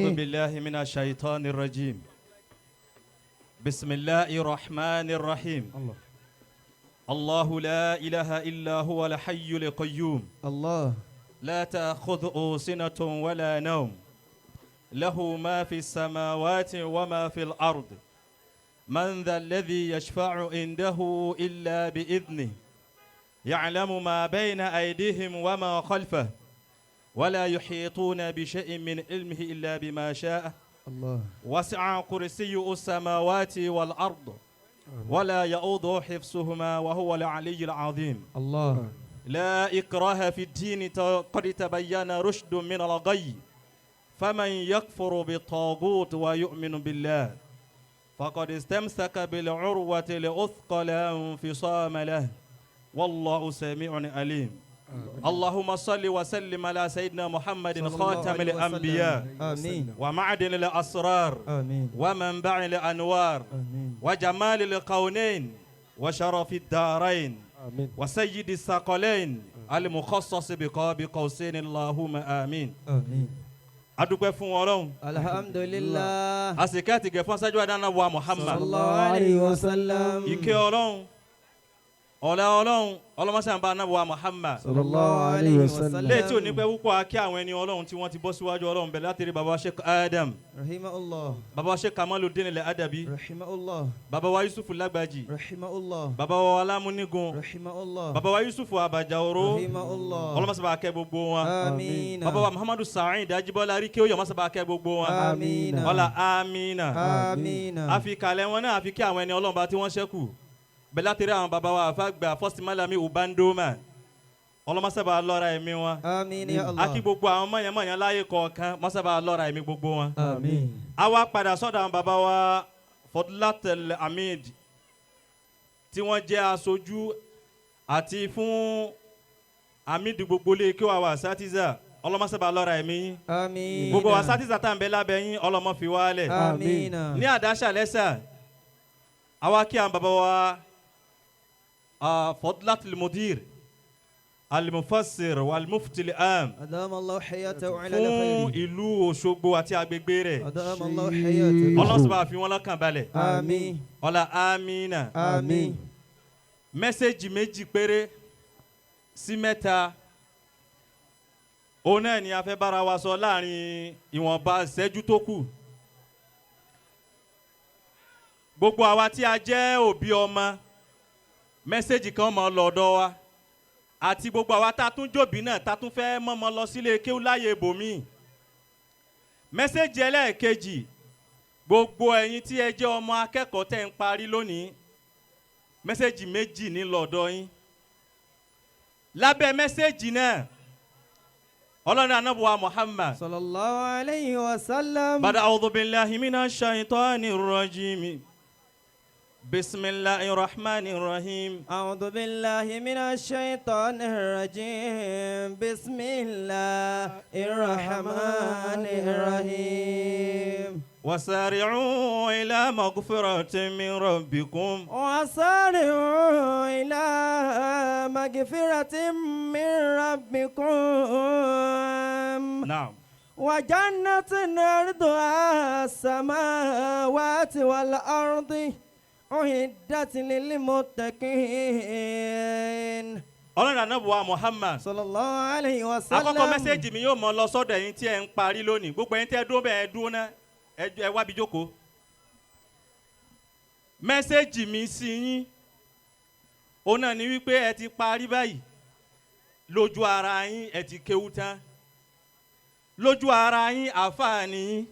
أعوذ بالله من الشيطان الرجيم. بسم الله الرحمن الرحيم. الله. الله لا إله إلا هو الحي القيوم. الله. لا تأخذه سنة ولا نوم. له ما في السماوات وما في الأرض. من ذا الذي يشفع عنده إلا بإذنه. يعلم ما بين أيديهم وما خلفه ولا يحيطون بشيء من علمه إلا بما شاء. الله. وسع كرسيه السماوات والأرض ولا يؤوده حفظهما وهو العلي العظيم. الله. لا إكراه في الدين، قد تبين رشد من الغي، فمن يكفر بالطاغوت ويؤمن بالله فقد استمسك بالعروة الوثقى لا انفصام له، والله سميع عليم. اللهم صل وسلم على سيدنا محمد صلى الله خاتم عليه وسلم. الأنبياء آمين. ومعدن الأسرار آمين. ومنبع الأنوار آمين. وجمال الكونين وشرف الدارين آمين. وسيد الثقلين المخصص بقاب قوسين، اللهم آمين. آمين. Adúpẹ́ fún Ọlọ́run. الحمد لله. Àsìkò àtìgẹ̀ fún aṣáájú àdáná wa Muhammad. صلى الله عليه وسلم. Ìkẹ́ Ọlọ́run, ọ̀la Ọlọ́run, ọlọ́mọṣàǹbá anábọ̀ Muhammad. صلى الله عليه وسلم. Léètì òní pẹ́ púpọ̀, akí àwọn ẹni Ọlọ́run tí wọ́n ti bọ́ síwájú Ọlọ́run bẹ̀rẹ̀ láti rí baba Sheikh Adam, رحمه الله. baba Sheikh Kamaluddin Al-Adabi, رحمه الله. baba wa Yusuf Lágbàjì, رحمه الله. baba wa Alámúnígun, رحمه الله. baba wa Yusuf Abajaoro. رحمه الله. Ọlọ́mọṣàbà kẹ́ gbogbo wọn. آمين. Baba wa Muhammadu Sa'id Ajibola Aríkéoyè, ọmọṣàbà kẹ́ gbogbo wọn. آمين. Ọlá amina. آمين. Àfi kalẹ̀ wọn náà, àfi kí àwọn ẹni Ọlọ́run bá tí wọ́n ṣẹ́kù bẹ́ẹ̀ láti rí àwọn baba wa àfàgbà First Malami Ubandoma, ọlọ́mọṣàbà lọ́ra ẹ̀mí wọn. آمين يا الله. Akí gbogbo àwọn mọ̀yánmọ̀yán láyé kọ̀ọ̀kan, mọ́sábà lọ́ra ẹ̀mí gbogbo wọn. آمين. A wá padà sọ́dọ̀ àwọn baba wa Fọdúlátẹ̀l Hamid tí wọ́n jẹ́ aṣojú àti fún Hamid gbogbo lè kí wàá wà sátìzà, ọlọ́mọsábà lọ́ra ẹ̀mí yín. آمين. Gbogbo wa sátìzà tá à ń bẹ lábẹ́ yín, ọlọ́mọ fi wálẹ̀. آمين. Ní àdáṣà lẹ́sà, àwa kí àwọn baba wa Fọdúlátẹ̀l Mudir Al-Mufassir wal-Mufti al-Am أدام الله حياته على fún الخير. ìlú Òṣogbo àti agbègbè rẹ̀. أدام الله حياته. Ọlọ́sọ̀bà fi wọ́n lọ́kàn balẹ̀. آمين. Ọlá amina. آمين. Message méjì péré sí mẹ́ta òun náà ni a fẹ́ bára wa sọ láàrin ìwọ̀nba ìṣẹ́jú tó kù. Gbogbo àwa tí a jẹ́ òbí ọmọ, message kan mọ̀ lọ́dọ̀ wa, àti gbogbo àwa tá a tún jòbí náà tá a tún fẹ́ mọ́mọ́ lọ sílé kéwú láyé ibòmíì. Message ẹlẹ́ẹ̀kejì, gbogbo ẹ̀yin tí ẹ jẹ́ ọmọ akẹ́kọ̀ọ́ tẹ́ ń parí lónìí, message méjì ní lọ́dọ̀ yín. Lábẹ́ message náà, Ọlọ́run anábùwà Muhammad. صلى الله عليه وسلم. بعد أعوذ بالله من الشيطان الرجيم، بسم الله الرحمن الرحيم. أعوذ بالله من الشيطان الرجيم، بسم الله الرحمن الرحيم. وسارعوا إلى مغفرة من ربكم. وسارعوا إلى مغفرة من ربكم. نعم. وجنة عرضها السماوات والأرض أعدت للمتقين. Ọlọ́run anábùwà Muhammad. صلى الله عليه وسلم. Àkọ́kọ́ message mi yóò mọ lọ sọ́dọ̀ ẹ̀yin tí ẹ ń parí lónìí. Gbogbo ẹ̀yin tí ẹ dúró bẹ́ẹ̀, ẹ dúró ná, ẹ wá bí jókòó. Message mi sí yín òun náà ni wípé ẹ ti parí báyìí, lójú ara yín ẹ ti kéwú tán, lójú ara yín àáfàá ni yín,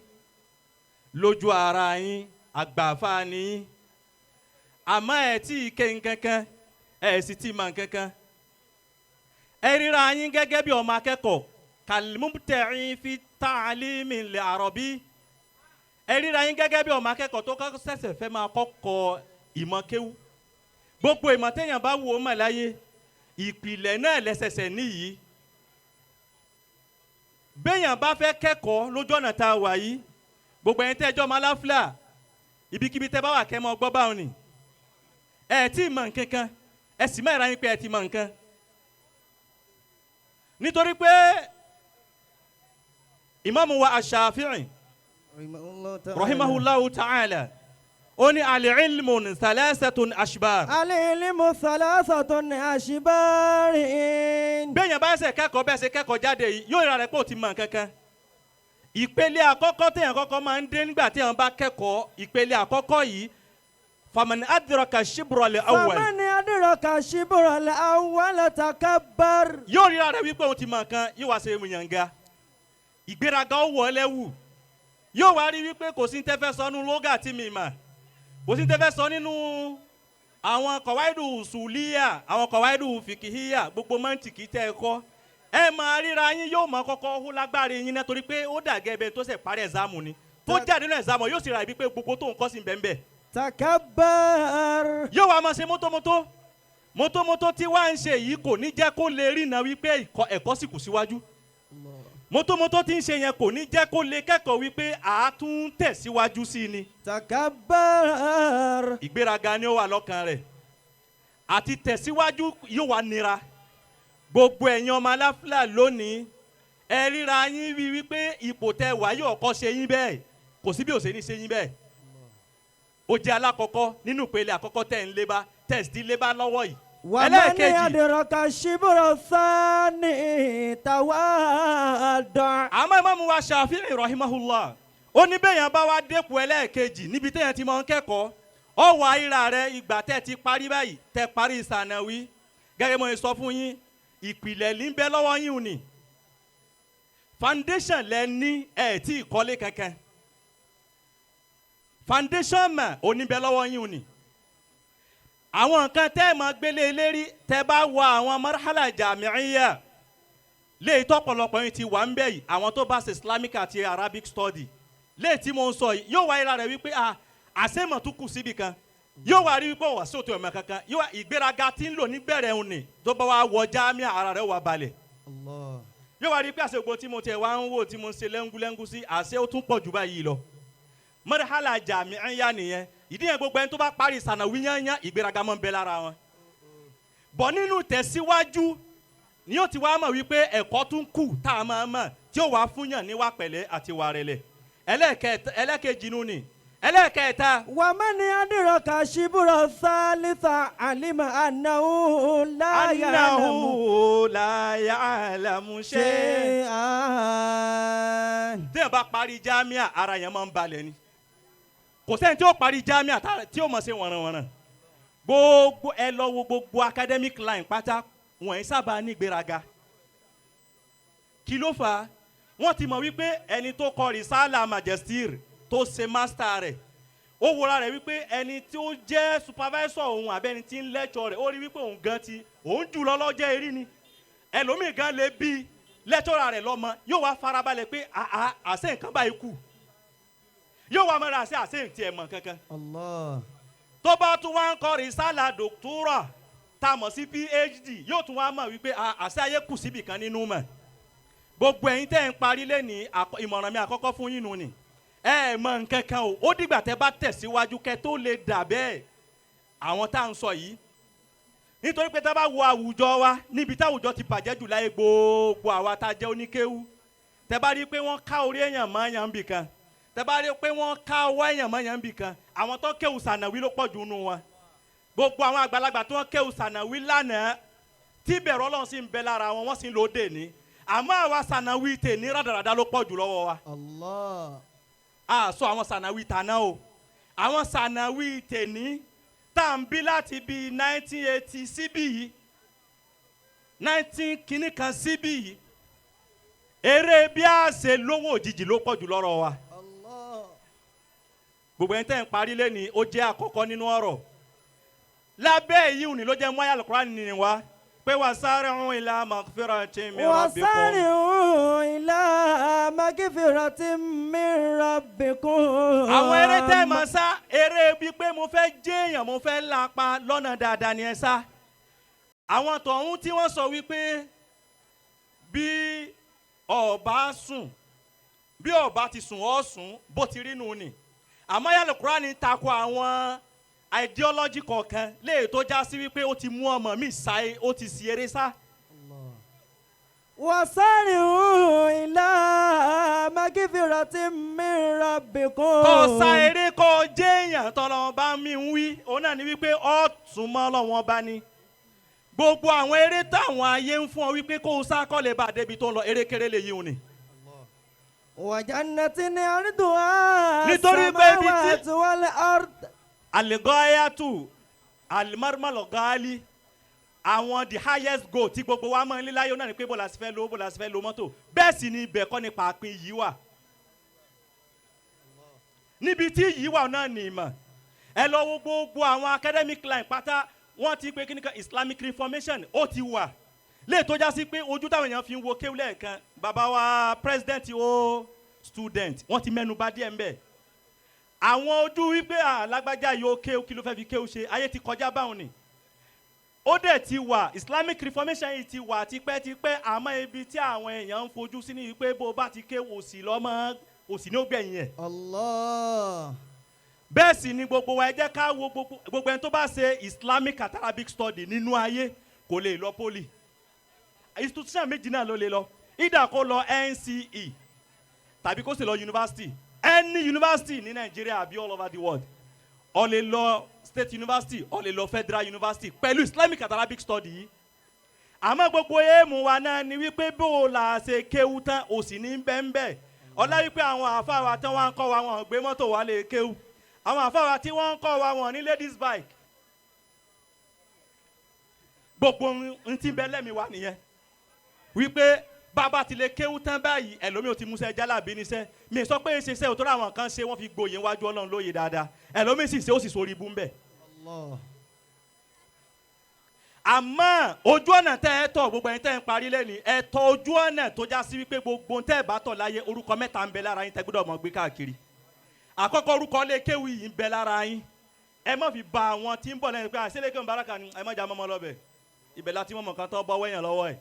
lójú ara yín àgbà àáfàá ni yín, àmọ́ ẹ tí ì ké nkankan, ẹ sì tí ì mọ̀ nkankan. Ẹ ríra yín gẹ́gẹ́ bí ọmọ akẹ́kọ̀ọ́ كالمبتدئ في تعليم العربي. Ẹ ríra yín gẹ́gẹ́ bí ọmọ akẹ́kọ̀ọ́ tó kọ́ ṣẹ̀ṣẹ̀ fẹ́ máa kọ́kọ́ ìmọ̀ kéwú. Gbogbo ìmọ̀ téèyàn bá wò ó mọ̀ láyé, ìpìlẹ̀ náà lẹ́sẹsẹ̀ níyì. Béèyàn bá fẹ́ kẹ́kọ̀ọ́ lójú ọ̀nà tá a wà yìí, gbogbo ẹ̀yin tẹ́ ẹjọ́ ọmọ aláfíà, ibikíbi tẹ́ bá wà, kẹ́ mọ́ gbọ́ báwọn ni ẹ tí ì mọ̀ nǹkan kan, ẹ sì mẹ́ra yín pé ẹ ti mọ̀ nǹkan, nítorí pé ìmáàmù wa Aṣàfihàn Rahimahullahu ta'ala ó ní al-ilmu thalathatun ashbar. Al-ilmu thalathatun ashbar. Bẹ́ẹ̀yàn bá ṣe kẹ́kọ̀ọ́ bẹ́ẹ̀ ṣe kẹ́kọ̀ọ́ jáde yìí yóò rà rẹ̀ pé ó ti mọ̀ nǹkan kan. Ìpele àkọ́kọ́ téèyàn kọ́kọ́ máa ń dé nígbà téèyàn bá kẹ́kọ̀ọ́, ìpele àkọ́kọ́ yìí, faman adraka shibra al-awwal. Faman adraka shibra al-awwal takabbar. Yóò ríra rẹ̀ wípé òun ti mọ̀ nǹkan, yóò wá ṣe yànga, ìgbéraga ó wọ̀ ọ́ lẹ́wù, yóò wá rí wípé kò sí tẹ́fẹ́ sọ nínú lógà tí mi mà, kò sí tẹ́fẹ́ sọ nínú àwọn kọ̀wáìdù sùlíyà, àwọn kọ̀wáìdù fìkìhíyà, gbogbo mọ́ǹtìkì tẹ́ ẹ kọ́, ẹ máa ríra yín, yóò mọ kọ́kọ́ hó lágbára yín náà, torí pé ó dà gẹ́gẹ́ tó ṣe parí ẹ̀zámù ni, tó jáde nínú ẹ̀zámù yóò sì ra ibi pé gbogbo tó ń kọ́ sí bẹ́ẹ̀. Takabbar. Yóò wá máa ṣe mótómótó mótómótó tí wàá ń ṣe yìí, kò ní jẹ́ kó lè rìnà wípé ẹ̀kọ́ sì kù síwájú. Mótómótó tí ń ṣe yẹn kò ní jẹ́ kó lè kẹ́kọ̀ọ́ wípé àátún tẹ̀síwájú sí ni. Takabbar. Ìgbéraga ni ó wà lọ́kàn rẹ̀, àti tẹ̀síwájú yóò wá nira. Gbogbo ẹ̀yin ọmọ aláfíà lónìí, ẹ ríra yín wí wípé ipò tẹ wà yóò kọ́ ṣe yín bẹ́ẹ̀, kò sí bí ò ṣe ní ṣe yín bẹ́ẹ̀. Ó jẹ́ alákọ̀ọ́kọ́ nínú ìpele àkọ́kọ́ tẹ̀ ń lébá tẹ̀ sí lébá lọ́wọ́ yìí. Wa man Ẹlẹ́ẹ̀kejì. adraka shibra thani tawadda. Àmọ́ Ìmáàmù wa Shafi'i rahimahullah ó ní bẹ́ẹ̀ yẹn bá wá dépò ẹlẹ́ẹ̀kejì níbi téèyàn ti máa ń kẹ́kọ̀ọ́, ọ wà ríra rẹ ìgbà tẹ́ ti parí báyìí, tẹ́ parí sànàwí, gẹ́gẹ́ mo ṣe sọ fún yín, ìpìlẹ̀ ní bẹ́ lọ́wọ́ yín ni, foundation lẹ ní, ẹ̀ tí ì kọ́lé kankan, foundation mà ò ní bẹ́ lọ́wọ́ yín ni. Àwọn nǹkan tẹ́ ẹ̀ máa gbélé lérí, tẹ́ bá wọ àwọn marhala jami'iyya léyìí tọ́pọ̀lọpọ̀ yín ti wà ń bẹ̀ yìí, àwọn tó bá ṣe Islamic àti Arabic study léyìí tí mo ń sọ yìí, yóò wá ríra rẹ̀ wípé a àṣemọ̀ tún kù síbi kan, yóò wá rí wípé wà sí òtún ẹ̀mọ̀ kankan, yóò wá ìgbéraga tí ń lò níbẹ̀rẹ̀ òun ni, tó bá wá wọ jámíà ara rẹ̀ wà balẹ̀, yóò wá rí pé àṣẹ gbogbo tí mo tiẹ̀ wá ń wò tí mo ń ṣe lẹ́ngúlẹ́ngú sí, àṣẹ ó tún pọ̀ jù báyìí lọ. Marhala jami'iyya nìyẹn. Ìdí yẹn, gbogbo ẹni tó bá parí sànàwí yányán, ìgbéraga máa ń bẹ lára wọn bọ̀. Nínú tẹ̀síwájú ni yóò ti wá mọ̀ wípé ẹ̀kọ́ tún kù tá a máa mọ̀ tí ó wàá fúnyàn níwà pẹ̀lẹ́ àti wà rẹ̀lẹ̀. Ẹlẹ́ẹ̀kẹta, ẹlẹ́ẹ̀kejì nù ni. Ẹlẹ́ẹ̀kẹta. Wa man adraka shibra thalitha alima annahu la ya'lamu annahu la ya'lamu shay. shay'an. Téèyàn bá parí jámíà, ara yẹn máa ń balẹ̀ ni. Kò sẹ́ni tí ó parí jámíà tí ó mọ̀ ṣe wọ̀nranwọ̀nran. Gbogbo ẹ lọ wo gbogbo academic line pátá, wọ́n yẹn sábà ní ìgbéraga. Kí ló fà á? Wọ́n ti mọ̀ wípé ẹni tó kọ risala magister, tó ṣe master rẹ̀, ó wọra rẹ̀ wípé ẹni tí ó jẹ́ supervisor òun àbẹ́ ẹni tí ń lecture rẹ̀, ó rí wípé òun gan ti òun jù lọ lọ́jọ́ erí ni, ẹlòmíì gan lè bí lecturer rẹ̀ lọ́mọ, yóò wá farabalẹ̀ pé àá àṣẹ nǹkan báyìí kù, yóò wá mọ́ra àṣẹ àṣẹ ntí ẹ̀ mọ̀ kankan. Allah. Tó bá tún wá ń kọ risala doctora tá a mọ̀ sí PhD, yóò tún wá mọ̀ wípé àṣẹ ayé kù síbì kan nínú mọ̀. Gbogbo ẹ̀yin tẹ́ ń parí lẹ́ni, ìmọ̀ràn mi àkọ́kọ́ fún yín nù ni, ẹ ẹ̀ mọ̀ nǹkan kan o. Ó dìgbà tẹ́ bá tẹ̀síwájú kẹ́ tó lè dà bẹ́ẹ̀ àwọn tá à ń sọ yìí, nítorí pé tá a bá wo àwùjọ wa, níbi táwùjọ ti bàjẹ́ jù láyé, gbogbo àwa tá a jẹ́ oníkéwú, tẹ́ bá rí i pé wọ́n ká orí èèyàn mọ́ èèyàn bì kan, tẹ́ bá rí i pé wọ́n ká ọwọ́ èèyàn mọ́ èèyàn bì kan, àwọn tó kéwù sànàwí ló pọ̀ jù nù wọn. Gbogbo àwọn àgbàlagbà tó ń kéwù sànàwí lánàá, tí bẹ̀rù Ọlọ́run sì ń bẹ lára wọn, wọ́n sì ń lò ó dè ní. Àmọ́ àwa sànàwí tè ní rádaràda ló pọ̀ jù lọ́wọ́ wa. Allah. A sọ àwọn sànàwí tàná o, àwọn sànàwí tèní tá à ń bí láti bíi 1980 síbí yìí, 19 kìíní kan síbí yìí, eré bí a ṣe lówó òjijì ló pọ̀ jù lọ́rọ̀ wa. Allah. Gbogbo ẹni tẹ́ ń parí lẹ́ni, ó jẹ́ àkọ́kọ́ nínú ọ̀rọ̀ lábẹ́ èyí òní ló jẹ́ mọ́yà Al-Qur'an nìyí wa pé wasari'u ila maghfiratin min rabbikum. Wasari'u ila magfiratin min rabbikum. Àwọn eré tẹ́ ẹ máa sá, eré bíi pé mo fẹ́ jẹ́ èèyàn, mo fẹ́ lápa lọ́nà dáadáa ni ẹ sá. Àwọn tọ̀hún tí wọ́n sọ wípé bí ọba sùn, bí ọba ti sùn ọ́ sùn, bó ti rí nù ni. Àmọ́ yàrá Kúránì tako àwọn ideology kọ̀ọ̀kan léè tó já sí wípé ó ti mú ọmọ mi sáyé, ó ti sì eré sá. وسارعوا إلى مغفرة من ربكم. Kọ́ sa eré kọ́ jẹ́ èèyàn tọ́lọ́wọ́n bá mi ń wí, òun náà ni wípé ọ̀tún mọ́ ọlọ́wọ́n bá ní. Gbogbo àwọn eré táwọn ayé ń fún ọ wípé kó o sá kọ́ lè bá a débi tó ń lọ, erékeré lè yíun ni. وجنة عرضها Nítorí pé ibi tí- السماوات والأرض. Aligọ́yàtù alimarimalọ̀gáálí, àwọn the highest goal tí gbogbo wa máa ń lé láyé náà ni pé bó la sì fẹ́ lo, bó la sì fẹ́ lo mọ́tò. Bẹ́ẹ̀ sì ni ibẹ̀ kọ́ ni pàápín yìí wà. Níbi tí yìí wà náà ní ìmọ̀. Ẹ lọ wo gbogbo àwọn academic line pátá, wọ́n ti pé kíní kan Islamic reformation ó ti wà lè tó já sí pé ojú táwọn èèyàn fi ń wo kéwú lẹ́ẹ̀kan. Bàbá wa president o student, wọ́n ti mẹ́nu bà díẹ̀ ńbẹ̀ àwọn ojú wípé alágbájá yóò kéwú, kí ló fẹ́ fi kéwú ṣe? Ayé ti kọjá báwọn ni. Ó dẹ̀ ti wà, Islamic reformation yìí ti wà tipẹ́tipẹ́, àmọ́ ibi tí àwọn èèyàn ń fojú sí ni wípé bó bá ti kéwú, òsì lọ́mọ, òsì ní ó gbẹ̀yìn ẹ̀. Allah. Bẹ́ẹ̀ sì ni gbogbo wa, ẹ jẹ́ ká wo gbogbo ẹni tó bá ṣe Islamic and Arabic study nínú ayé kò lè lọ poly. Institution méjì náà ló lè lọ, ìdá kó lọ NCE tàbí kó sì lọ university, any university ní Nàìjíríà àbí all over the world. Ó lè lọ state university, ó lè lọ federal university pẹ̀lú Islamic and Arabic study yìí. Àmọ́ gbogbo èèmù wa náà ni wípé bó o là ṣe kéwú tán, òsì ní bẹ́ńbẹ́ ọlá wípé àwọn àáfàá wa tí wọ́n ń kọ́ wa, wọn ò gbé mọ́tò wa lè kéwú. Àwọn àáfàá wa tí wọ́n ń kọ́ wa, wọn ní ladies bike. Gbogbo ohun tí ń bẹ lẹ́mìí wa nìyẹn wípé bàbá ti lè kéwú tán báyìí, ẹlòmíì ò ti múṣẹ́ jálàbí níṣẹ́. Mi sọ pé ṣe iṣẹ́ òtún, àwọn kan ṣe wọ́n fi gboyè wájú Ọlọ́run lóye dáadáa. Ẹlòmíì sì ṣe, ó sì sórí ibú ń bẹ̀. Allah. Àmọ́ ojú ọ̀nà tẹ́ ẹ tọ̀, gbogbo ẹ̀yin tẹ́ ẹ ń parí lẹ́ni, ẹ tọ̀ ojú ọ̀nà tó já sí wípé gbogbo tẹ́ ẹ bá tọ̀ láyé, orúkọ mẹ́ta ń bẹ lára yín tẹ́ gbọ́dọ̀ mọ̀ gbé káàkiri. Àkọ́kọ́, orúkọ lé kéwì yìí ń bẹ lára yín. Ẹ má fi ba àwọn tí ń bọ̀ lẹ́yìn pé àṣẹlẹ̀ kéwì baraka ni, ẹ má jà mọ́mọ́ lọ́bẹ̀ ibẹ̀ láti mọ̀mọ́ kan tó bọ́ wẹ̀yàn lọ́wọ́ ẹ̀.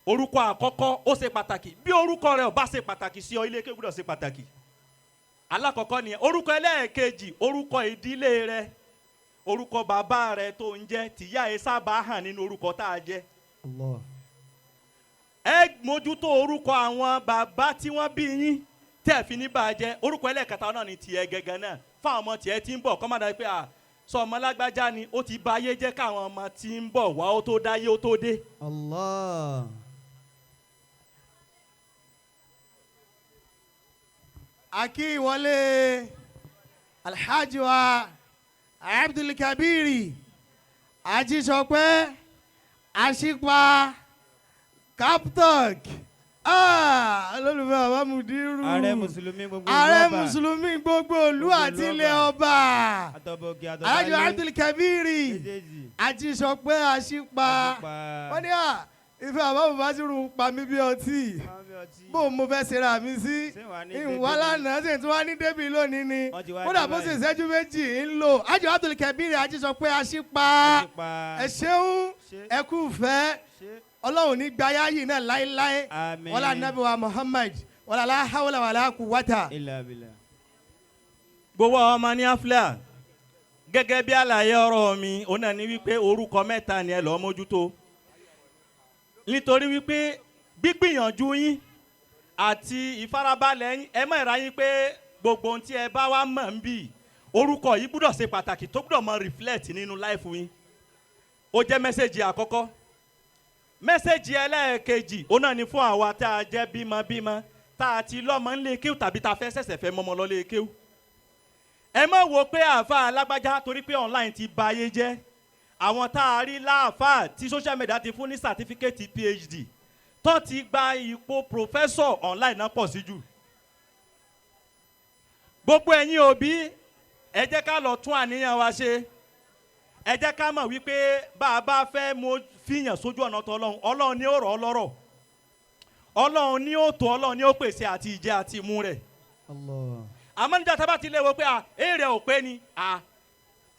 Orúkọ àkọ́kọ́ ó ṣe pàtàkì. Bí orúkọ rẹ ò bá ṣe pàtàkì sí ọ, ilé kéwì gbọ́dọ̀ ṣe pàtàkì. Alákọ̀ọ́kọ́ nìyẹn. Orúkọ ẹlẹ́ẹ̀kejì, orúkọ ìdílé rẹ, orúkọ bàbá rẹ tó ń jẹ́, tìyá ẹ sábà hàn nínú orúkọ tá a jẹ́. Allah. Ẹ mójútó orúkọ àwọn bàbá tí wọ́n bí yín tẹ́ ẹ fi ní bàjẹ́. Orúkọ ẹlẹ́ẹ̀kẹta náà ni tiẹ̀ gẹ́gẹ́ náà, fáwọn ọmọ tiẹ̀ tí ń bọ̀ kọ́ má dàbí pé à sọ ọmọ lágbájá ni, ó ti ba ayé jẹ́ káwọn ọmọ tí ń bọ̀ wá ó tó dáyé ó tó dé. Allah. Akí ìwọlé Alhaji wa Abdulkabiri Ajísọpẹ́ Aṣípa Captok, olólùfẹ́ bàbá Mudiru. Ààrẹ mùsùlùmí gbogbo ìlú Ààrẹ ọba. Mùsùlùmí gbogbo ìlú Gbogbo àti ìlú ilẹ̀ ọba. ọba. Àtọ̀bọ̀gì Alhaji àtọ̀bálé. Abdulkabiri Méjèèjì. Ajísọpẹ́ Aṣípa. Aṣípa. Wọ́n ní à ìfẹ́ bàbá Mubasiru ń pa mí bí ọtí, bó mo fẹ́ ṣera mi sí. Ṣé wàá ní Ìwà débi? lánàá sì tún wá ní débi lónìí ni. Wọ́n ti wá Kódà dé bó ṣe báyìí. ìṣẹ́jú méjì ń lò. Ájọ Abdulkabir Ajísọpẹ́ Aṣípa, Aṣípa. ẹ ṣeun. Ṣé. Ẹ kú fẹ́. Ṣé. Ọlọ́run ní gbayá yìí náà láéláé. Àmín. Wọlá Nabi wa Muhammad, wọlá la hawla wàlá quwwata. Ilà bìlà. Gbogbo ọmọ ní afla, gẹ́gẹ́ bí àlàyé ọ̀rọ̀ mi, òun náà ní wípé orúkọ mẹ́ta ni ẹ lọ́ọ́ mójútó, nítorí wípé gbígbìyànjú yín àti ìfarabalẹ̀ yín, ẹ mọ̀ ìra yín pé gbogbo ohun tí ẹ bá wá mọ̀ ń bì, orúkọ yìí gbúdọ̀ ṣe pàtàkì, tó gbúdọ̀ mọ reflect nínú life yín. Ó jẹ́ message àkọ́kọ́. Message ẹlẹ́ẹ̀kejì, òun náà ni fún àwa tá a jẹ́ bímọbímọ, tá a ti lọ́mọ ńlé kéwù tàbí tá a fẹ́ ṣẹ̀ṣẹ̀ fẹ́ mọ́mọ́ lọ́lé kéwù. Ẹ má wo pé àáfàá alágbájá, torí pé online ti ba ayé jẹ́. Àwọn tá a rí láàfáà tí social media ti fún ní certificate PhD, tó ti gba ipò professor online náà pọ̀ sí jù. Gbogbo ẹ̀yin òbí, ẹ jẹ́ ká lọ tún àníyàn wa ṣe. Ẹ jẹ́ ká mọ̀ wípé bá a bá fẹ́ mo fìyàn sójú ọ̀nà tọ́lọ́run, Ọlọ́run ní ó rọ̀ ọ́ lọ́rọ̀, Ọlọ́run ní ó tó, Ọlọ́run ní ó pèsè àti ìjẹ àti ìmu rẹ̀. Allah. Àmọ́ níjà tá a bá ti lé wo pé à èrè ò pé ni à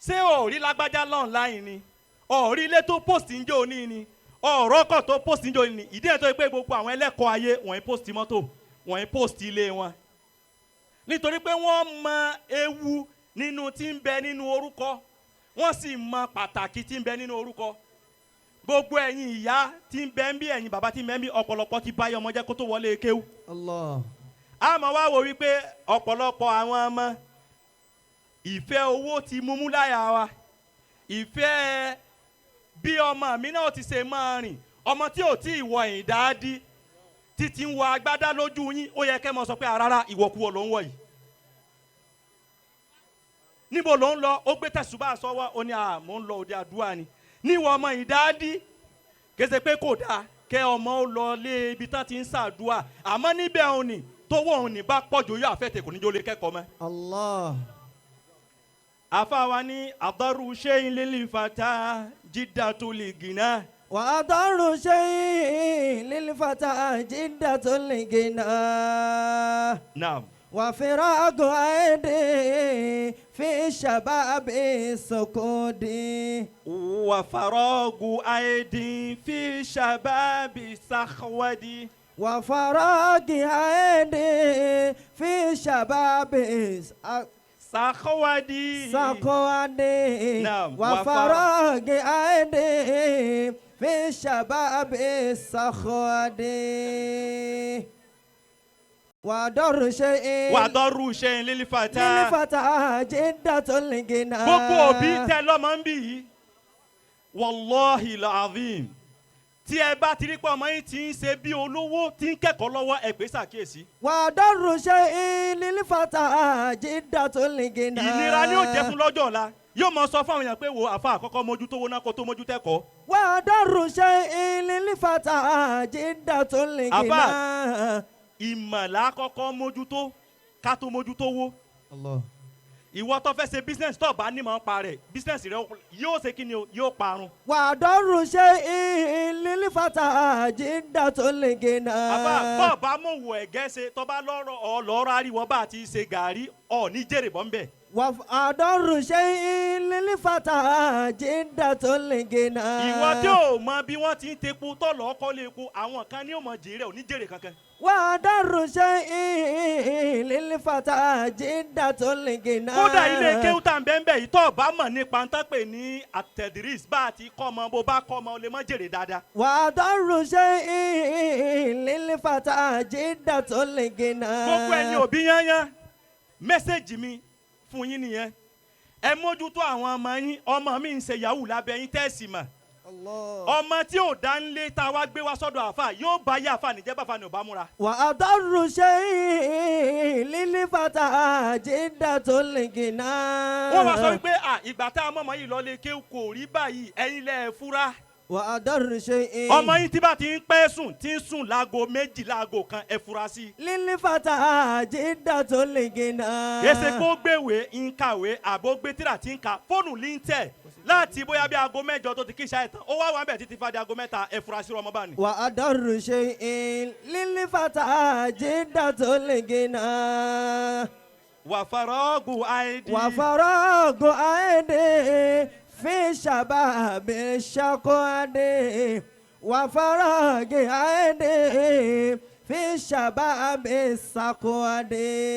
ṣé ò rí lágbájá online ni, ọ̀rí ilé tó post ń jẹ́ òní ni, ọ̀rọ̀ ọkọ̀ tó post ń jẹ́ òní ni. Ìdí ẹ̀ tó yẹ pé gbogbo àwọn ẹlẹ́kọ̀ọ́ ayé wọ́n ń post mọ́tò, wọ́n ń post ilé wọn, nítorí pé wọ́n mọ ewu nínú tí ń bẹ nínú orúkọ, wọ́n sì mọ pàtàkì tí ń bẹ nínú orúkọ. Gbogbo ẹ̀yin ìyá tí ń bẹ ń bí, ẹ̀yin bàbá tí ń bẹ ń bí, ọ̀pọ̀lọpọ̀ ti báyọ̀ ọmọ jẹ́ kó tó wọlé kéwú. Allah. A máa wá wo wípé ọ̀pọ̀lọpọ̀ àwọn ọmọ ìfẹ́ owó ti múmú láyà wa, ìfẹ́ bí ọmọ mi náà ti ṣe máa rìn, ọmọ tí ò tí ì wọ ìdáàdí títí ń wọ agbádá lójú yín, ó yẹ kẹ́ mọ̀ sọ pé rárá, ìwọ̀kuwọ̀ ló ń wọ̀ yìí, níbo ló ń lọ? Ó gbé tẹ̀sùbá sọ́wọ́, ó ní à mò ń lọ òde àdúrà ni. Níwọ̀ ọmọ ìdáàdí, kése pé kò dáa kẹ́ ọmọ ó lọ lé ibi tán ti ń ṣàdúrà, àmọ́ níbẹ̀ òun ni tówó òun ní bá pọ̀jù yóò àfẹ́tẹ̀, kò ní jó lè kẹ́kọ̀ọ́ mọ́. Allah. Àfa wa ní àdọ́rù ṣéyìn lílì fata jídà tó lè gìnà. وأضر شيء للفتى جدة الغنى Naam. وفراق أيدي في الشباب السكود. Wàfàrọ́gù àìdín fi ṣàbábì sàkwádìí. وفراق أيدي في الشباب Sàkwádìí. سكود. نعم. وفراق أيدي في الشباب السخود وأضر شيء Wàdọ́rù ṣéyìn lílì fata. للفتى جدة الغنى. Gbogbo òbí tẹ lọ́mọ ń bì yìí, wàláhì làzim, tí ẹ bá ti rí pé ọmọ yín ti ń ṣe bí olówó tí ń kẹ́kọ̀ọ́ lọ́wọ́, ẹ pè é ṣàkíyèsí. وأضر شيء للفتى جدة الغنى. Ìnira ni ó jẹ́ fún lọ́jọ́ ọ̀la, yóò mọ sọ fún àwọn èèyàn pé wo àfa àkọ́kọ́ mójútó owó náà kó tó mójútó ẹ̀kọ́. وأضر شيء للفتى جدة الغنى. Ìmọ̀lá kọ́kọ́ mójútó ká tó mójútó wó. Allah. Ìwọ tó fẹ́ ṣe business, tó bá nímọ̀ ń pa rẹ̀, business rẹ yóò ṣe kí ni o, yóò parun. وأضر شيء للفتى جدة الغنى. Àbá bọ́ọ̀ bá mọ̀ wò ẹ̀gẹ́ ṣe, tó bá lọ́rọ̀ ọ lọ́rọ̀ ariwo bá ti ṣe gàrí ọ̀ ní jèrè bọ́ ń bẹ̀. وأضر شيء للفتى جدة الغنى. Ìwọ tí ò mọ bí wọ́n ti ń tepo tó lọ́ọ́ kọ́ lé epo, àwọn kan ní ò mọ jèrè, ò ní jèrè kankan. وأضر شيء للفتى جدة الغنى. Kódà ilé kéwú tá à ń bẹ́ẹ̀ bẹ́ẹ̀ yìí, tó bá mọ̀ nípa ń tán pè ní àtẹ̀dírís bá a ti kọ́ ọmọ, bó bá kọ́ ọmọ, ó lè mọ́ jèrè dáadáa. وأضر شيء للفتى جدة الغنى. Gbogbo ẹ̀yin òbí yányán, message mi fún yín nìyẹn, ẹ mójútó àwọn ọmọ yín. Ọmọ mi ń ṣe yahoo lábẹ́ yín tẹ́ẹ̀sì mọ̀. Allah. Ọmọ tí ò dá ń lé tá a wá gbé wá sọ́dọ̀ àáfà yóò bá yá àáfà níjẹ́ bàfà ni ò bá múra. وأضر شيء للفتى جدة الغنى. Wọ́n wá sọ wípé à ìgbà tá a mọ̀mọ́ yìí lọ lé kéwú kò rí báyìí, ẹ̀yin lẹ́ ẹ fura. وأضر شيء Ọmọ yín tí bá ti ń pẹ́ sùn, tí ń sùn láago 2, láago 1, ẹ fura sí i. للفتى جدة الغنى. Kèsè kó gbéwèé ń kàwé àbó gbé tíra tí ń ka, fóònù lí ń tẹ̀ láti bóyá bí aago 8 tó ti kí ìṣá ẹ̀ tán, ó wá wà bẹ̀ títí fàdí aago 3, ẹ fura sí ọmọ bá ní. وأضر شيء للفتى جدة الغنى. Wàfàrọ́gù àìdí. وفراغ أيدي في شباب الشقواد وفراغ أيدي في شباب السقواد.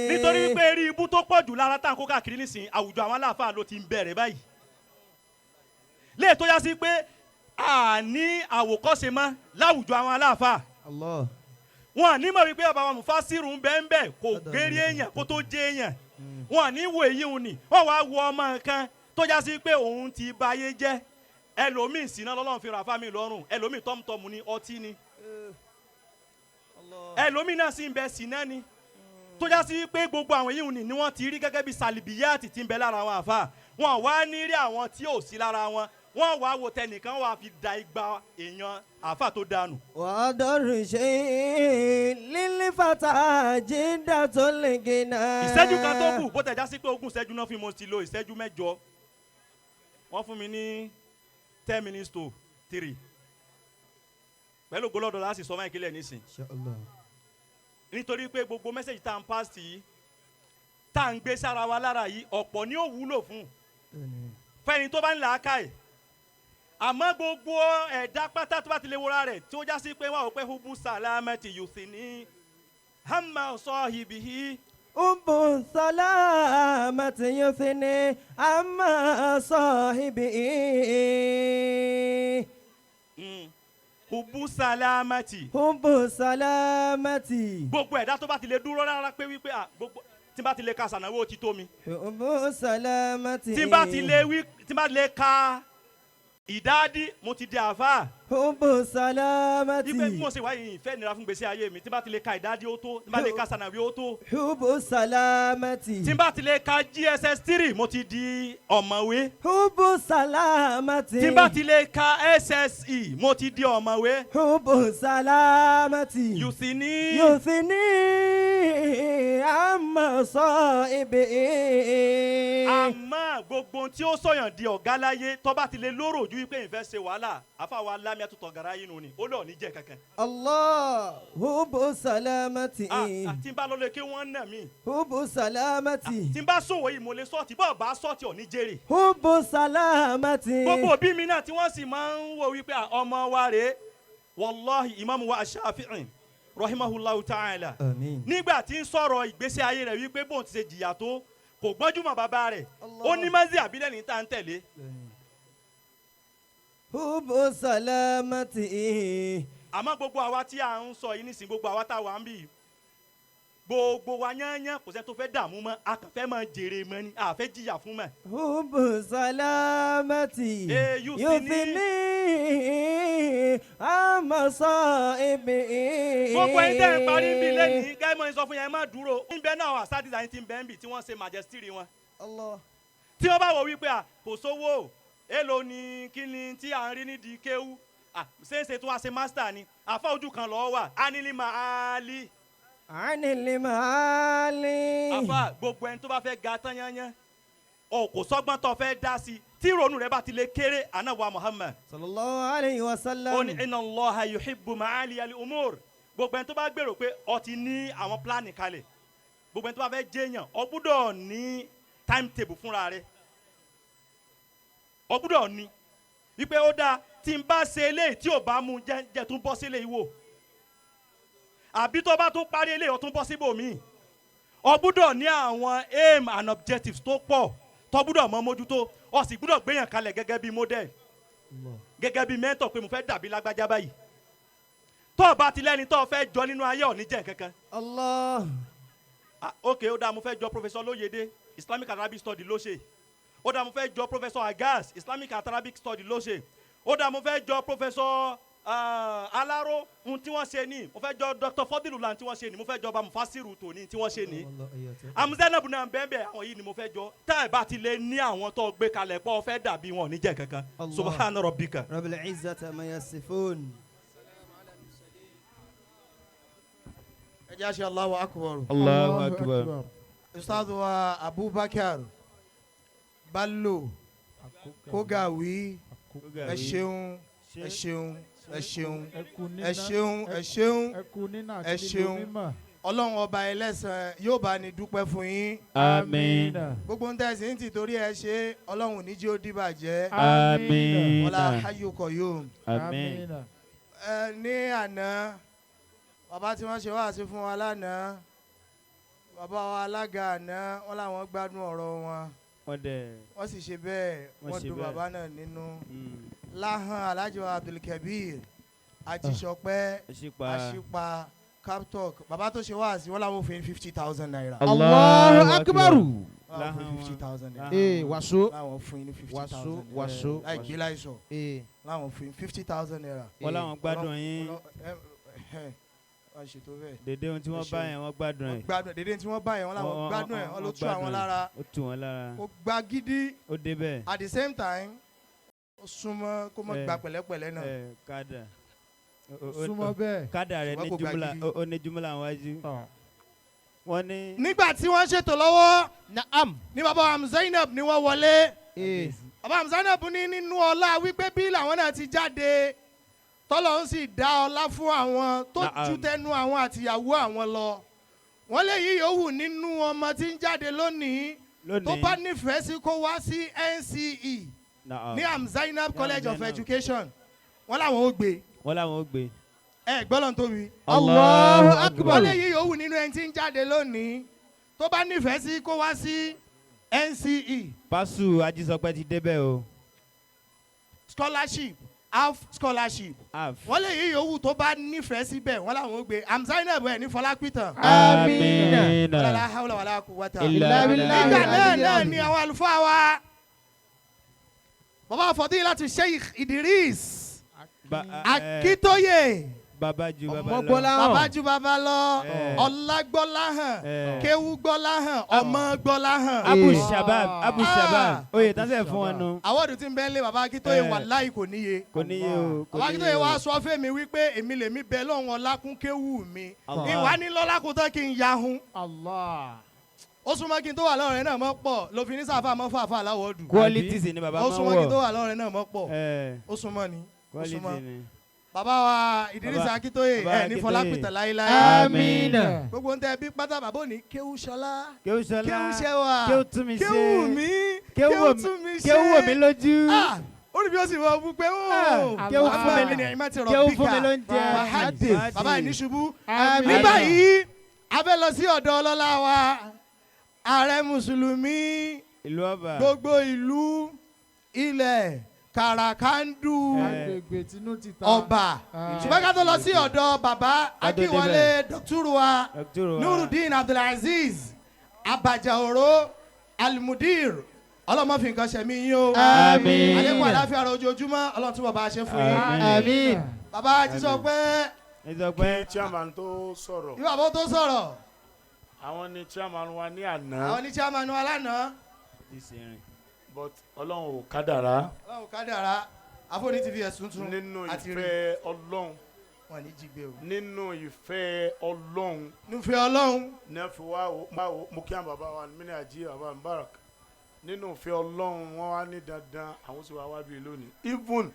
Nítorí pé eré ibú tó pọ̀ jù lára tá à ń kó káàkiri nísìnyí, àwùjọ àwọn aláàfáà ló ti ń bẹ̀rẹ̀ báyìí. Léè tó yá sí pé a ní àwòkọ́ṣe mọ́ láwùjọ àwọn aláàfáà. Allah. Wọn à ní mọ̀ wípé bàbá wa Mufasiru ń bẹ́ẹ̀ bẹ́ẹ̀ kò gérí èèyàn kó tó jẹ́ èèyàn. Wọn à ní wo èyí òun ni wọ́n wá wo ọmọ kan tó já sí pé òun ti bayé jẹ́. Ẹlòmíì síná lọ́lọ́run fi rà fámi lọ́rùn, ẹlòmíì tọ́mùtọ́mù ni, ọtí ni, ẹlòmíì náà sì ń bẹ síná ni, tó já sí pé gbogbo àwọn èyí òun ni wọ́n ti rí gẹ́gẹ́ bí sàlìbíyàtì tí ń bẹ lára àwọn àfa. Wọn wá ní rí àwọn tí ò sí lára wọn, wọ́n wá wo tẹnìkan wá fi da igba èèyàn àfa tó dànù. وأضر شيء للفتى جدة الغنى. Ìṣẹ́jú kan tó kù, bó tẹ̀ já sí pé 20 ìṣẹ́jú náà fi, mo ti lo ìṣẹ́jú 8, wọ́n fún mi ní 2:50, pẹ̀lú gbọ́lọ́dọ̀ láti sọ máa ìkílẹ̀ nísìn. Inshallah. Nítorí pé gbogbo message tá à ń pass yìí, tá à ń gbé sára wa lára yìí, ọ̀pọ̀ ni ó wúlò fún fẹ́ni tó bá ń là á ká ẹ̀, àmọ́ gbogbo ẹ̀dá pátá tó bá ti lè wọra rẹ̀ tí ó já sí pé wà ó pé hubu salamati yusini hamma sahibihi. حب السلامة يثني عما صاحبه. Hubu salamati. Hubu salamati. Gbogbo ẹ̀dá tó bá ti lè dúró rárá pé wípé gbogbo tí n bá ti lè ka sànáwó ti tó mi. Hubu salamati. Tí n bá ti lè wí tí n bá lè ka ìdádí mo ti di àáfàá. Hubu salamati. Ipe bí mo ṣe wáyé ìfẹ́ nira fún gbèsè ayé mi tí n bá ti lè ka ìdádí ó tó tí n bá lè ka sànáwó ó tó. Hubu salamati. Tí n bá ti lè ka GSS 3 mo ti di ọ̀mọ̀wé. Hubu salamati. Tí n bá ti lè ka SSE mo ti di ọ̀mọ̀wé. Hubu salamati. Yusini. Yusini amma sa'ibi. Àmọ́ gbogbo ohun tí ó sọ̀yàn di ọ̀gá láyé tó bá ti lè lóró ojú wípé ìfẹ́ ṣe wàhálà àfàwọn alámíà tó tọ̀gàrà yìí nù ni ó lọ ní jẹ́ kankan. Allah hubu salamati. Tí n bá lọ lè kí wọ́n nà mí. Hubu salamati. Tí n bá sòwò yìí mo lè sọ́ọ̀tì bọ́ọ̀ bá sọ́ọ̀tì ọ̀ ní jèrè. Hubu salamati. Gbogbo òbí mi náà tí wọ́n sì máa ń wò wípé ọmọ wa rèé wàláhì ìmáàmù wa Shafi'i rahimahullahu ta'ala. Àmín. Nígbà tí ń sọ̀rọ̀ ìgbésí ayé rẹ̀ wípé bóun ti ṣe jìyà tó kò gbọ́njúmọ̀ bàbá rẹ̀ ó ní mọ́sí àbílẹ̀ ní tá à ń tẹ̀lé. Hubu salamati. Àmọ́ gbogbo àwa tí à ń sọ yìí nísìnyí gbogbo àwa tá a wà ń bì gbogbo wa yányán kò sẹ́ni tó fẹ́ dààmú mọ́ a kàn fẹ́ máa jèrè mọ́ ni a fẹ́ jìyà fún mọ́. Hubu salamati. Yusini amma sa'ibi. Gbogbo ẹni tẹ́ ń parí ń bí lẹ́nìí gẹ́gẹ́ bí sọ fún yẹn ẹ má dúró. Níbẹ̀ náà àwọn àṣà design ti ń bẹ́ ń bì tí wọ́n ṣe majesty wọn. Allah. Tí wọ́n bá wọ wípé kò sówó èlò ni kí ni tí à ń rí nídìí kéwú ṣéǹṣe tó wá ṣe master ni àfa ojú kan lọ́ọ́ wà ánilí máa lí. Ánilí máa lí. Àfa gbogbo ẹni tó bá fẹ́ ga tán yányán o kò sọ́gbọ́n tó fẹ́ dá sí tí ìrònú rẹ bá ti lè kéré anáwó Muhammad. Sallallahu alayhi wa sallam. Ó ní inna Allaha yuhibbu ma'ali al-umur. Gbogbo ẹni tó bá gbèrò pé ó ti ní àwọn pílánì kalẹ̀ gbogbo ẹni tó bá fẹ́ jẹ́yàn ó gbúdọ̀ ní timetable fúnra rẹ̀ ó gbúdọ̀ ní wípé ó dáa tí n bá ṣe eléyìí tí ò bá mú jẹ́ tún bọ́ sí eléyìí wò àbí tó bá tún parí eléyìí ó tún bọ́ síbòmíì ó gbúdọ̀ ní àwọn aim and objectives tó pọ̀ tó gbúdọ̀ mọ mójútó ó sì gbúdọ̀ gbéyàn kalẹ̀ gẹ́gẹ́ bí model gẹ́gẹ́ bí mentor pé mo fẹ́ dàbí lágbájá báyìí tó o bá ti lẹ́ni tó o fẹ́ jọ nínú ayé ò ní jẹ́ nǹkankan. Allah. Ok ó dáa mo fẹ́ jọ Professor Lóyèdé Islamic and Arabic study ló ṣe ó dáa mo fẹ́ jọ Professor Agas Islamic and Arabic study ló ṣe ó dáa mo fẹ́ jọ Professor Alaro ohun tí wọ́n ṣe ní mo fẹ́ jọ Dr. Fọdílùlà tí wọ́n ṣe ní mo fẹ́ jọ Ọba Mufasiru tòní tí wọ́n ṣe ní Amúzẹ́nàbù náà bẹ́ẹ̀ àwọn yìí ni mo fẹ́ jọ tá ẹ̀ bá ti lè ní àwọn tó gbé kalẹ̀ pọ̀ fẹ́ dàbí wọn ò ní jẹ́ kankan. Subhana rabbika Rabbil izzati amma yasifun. Ẹ jẹ́ àṣẹ Allahu akbar. Allahu akbar. Ustaz wa Abubakar Bello Kogawi ẹ ṣeun ẹ ṣeun ẹ ṣeun ẹ ṣeun ẹ ṣeun ẹ ṣeun Ọlọ́run ọba ẹlẹ́san yóò bá ní dúpẹ́ fún yín. Àmín. Gbogbo ń tẹ̀sí ń tìtorí ẹ ṣe Ọlọ́run ò ní jẹ́ ó dìbàjẹ́. Àmín. Wala hayyu qayyum. Àmín. Ẹ ní àná bàbá tí wọ́n ṣe wáàsí fún wa lánàá bàbá wa alága àná wọ́n làwọn gbádùn ọ̀rọ̀ wọn wọ́n sì ṣe bẹ́ẹ̀ wọ́n dùn bàbá náà nínú. Láhàn Alhaji wa Abdulkabir Ajíṣọpẹ́ Àṣìpa Captalk bàbá tó ṣe wáàsí wọ́n làwọn fún 50,000 naira. Allahu akbar. Láwọn fún 50,000 naira. Ee wàsó. Láwọn fún ní 50,000 naira. Wàsó. Láì gbé láìsọ. Láwọn fún 50,000 naira. Wọ́n làwọn gbádùn yín. Wọ́n ṣètò bẹ́ẹ̀. Dèdè ohun tí wọ́n bá yẹn wọ́n gbádùn ẹ̀. Gbádùn dèdè tí wọ́n bá yẹn wọ́n làwọn gbádùn ẹ̀ wọ́n ló tú àwọn lára. Ó tú wọn lára. Ó gba gidi. Ó débẹ̀. At the same time ó súnmọ́ kó mọ̀ gba pẹ̀lẹ́pẹ̀lẹ́ náà. Kádà. Súnmọ́ bẹ́ẹ̀. Kádà rẹ̀ ní jumla ó ní jumla wájú. Wọ́n ní. Nígbà tí wọ́n ṣètò lọ́wọ́. Naam. Ní bàbá Zainab ni wọ́n wọlé. Bàbá Zainab ní nínú ọlá wípé bí làwọn náà ti jáde tọ́lọ́ ń sì dá ọlá fún àwọn tó ju tẹnu àwọn àtìyàwó àwọn lọ. Wọ́n lè yí yòówù nínú ọmọ tí ń jáde lónìí tó bá nífẹ̀ẹ́ sí kó wá sí NCE ní Am Zainab College of Education wọ́n làwọn ó gbé. Wọ́n làwọn ó gbé. Ẹ gbọ́dọ̀ tóbi. Allahu akbar. Wọ́n lè yí yòówù nínú ẹni tí ń jáde lónìí tó bá nífẹ̀ẹ́ sí kó wá sí NCE. Pásù Ajísọpẹ́ ti débẹ̀ o. Scholarship Half scholarship. Half. Wọ́n lè yí yòówù tó bá nífẹ̀ẹ́ síbẹ̀, wọ́n làwọn ó gbé. Amzainab ẹ̀ ní Fọlápìtàn. Amina. Wala hawla wala quwwata. Illa billahi. Nígbà náà ni àwọn àlùfáà wa, bàbá Fadilatu Sheikh Idris Akitoye, Bàbá ju bàbá lọ. Ọmọgbọ́lá hàn. Bàbá ju bàbá lọ, Eh. Ọlágbọ́láhàn, Eh. Kéwúgbọ́láhàn, Ọmọgbọ́láhàn. Abu Shabab, Abu Ah. Shabab, oyè tán sẹ̀ fún wọn nu. Àwọ̀dù tí ń bẹ́ lé bàbá Akitoye, Eh. wàláhì kò níye. Kò níye o, kò Bàbá níye Akitoye o. wá sọ fẹ́mi wípé èmi lèmi bẹ lọ́hùn ọlákún kéwù mi. Allah. Ìwà ní lọ́lákún tán kí n yahun. Allah. Ó súnmọ́ kí n tó wà lọ́rẹ̀ náà mọ́ pọ̀ lófin ní sáfà mọ́ fàáfà láwọ̀dù. Qualities ni bàbá Ó máa ń súnmọ́ kí n tó wọ̀. wà lọ́rẹ̀ náà mọ́ pọ̀. Eh, Ó súnmọ́ ni, ó quality súnmọ́. ni. Bàbá wa Idris Bàbá- Akitoye, Bàbá ẹ ní Akitoye. Fọlápìtàn láéláé. Amina. Gbogbo ń tẹ bí pátá, bàbá òní kéwú ṣọlá, Kéwú Ṣọlá. kéwú ṣẹwà, Kéwú tún mi ṣe. kéwú mi, Kéwú kéwú wò mí- tún mi ṣe. Kéwú wò mí lójú. Ah, ó ní bí ó sì wọ fún pé ó Kéwú fún mi ní kéwú fún mi ló ń jẹ. Fahadis. Bàbá yìí ní ṣubú. Àmín. Ní báyìí, a fẹ́ lọ sí ọ̀dọ̀ ọlọ́lá wa, ààrẹ mùsùlùmí Ìlú ọba. gbogbo ìlú ilẹ̀ Kàràkàndù, Eh. Agbègbè tinú ti ta. ọba. Ah. Ṣùgbọ́n ká tó lọ sí ọ̀dọ̀ bàbá Ká tó Akínwọlé, dọ́kítúrù wa Dr. wa. Nurudeen Abdulaziz Abajaoro Almudir, ọlọ́mọ fi nǹkan ṣẹ̀mí yín o. Àmín. Àlékún àláfíà ara ojoojúmọ́, Ọlọ́run túbọ̀ bá a ṣe fún yín. Àmín. Bàbá ti sọ pé Ẹ sọ pé Kí chairman tó sọ̀rọ̀, bí bàbá tó sọ̀rọ̀, àwọn ni chairman wa ní àná, àwọn ní chairman wa lánàá. but Ọlọ́run ò kádàrá. Ọlọ́run kádàrá, àfọ̀ní ti fi ẹ̀sùn tún Nínú àti rí ìfẹ́ Ọlọ́run, wọn ní jí gbé o. nínú ìfẹ́ Ọlọ́run Nífẹ̀ẹ́ Ọlọ́run. ní a fi wá o wá o mo kí àwọn bàbá wa mí ní àjí bàbá Mubarak. Nínú ìfẹ́ Ọlọ́run, wọ́n wá ní dandan àwọn sì wá wá bíi lónìí. Even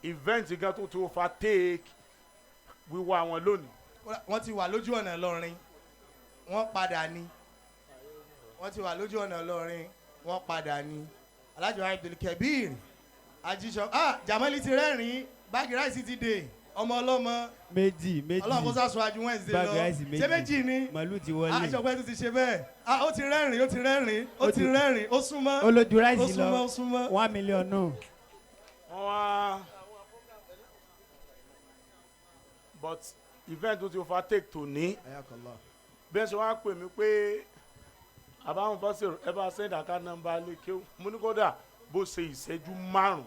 event gan tó tó fa take wíwá wọn lónìí. Wọ́n ti wà lójú ọ̀nà Ìlọrin, wọ́n padà ní. Wọ́n ti wà lójú ọ̀nà Ìlọrin, wọ́n padà ní. Alhaji Abdulkabir Ajísọ, ah, Jamali ti rẹ́rìn-ín, báàgì ráìsì ti dé, ọmọ ọlọ́mọ. Méjì méjì. Ọlọ́run kó sá sọ ajú Wednesday lọ. Báàgì ráìsì méjì. Ṣé méjì ni? Màálù ti wọlé. Aṣọpẹ́ tó ti ṣe bẹ́ẹ̀. Ah, ó ti rẹ́rìn-ín, ó ti rẹ́rìn-ín, ó Ó ti ti- rẹ́rìn-ín, ó súnmọ́, Ó lójú ó ráìsì súnmọ́, ó lọ. súnmọ́. 1 million nù. Wọ́n wá, but event tó ti overtake tòní, bẹ́ẹ̀ ṣe wá pè mí pé àbáwọn fọ́sẹ̀ ẹ bá send account number lè kéwù. Mo ní kódà bó ṣe ìṣẹ́jú 5,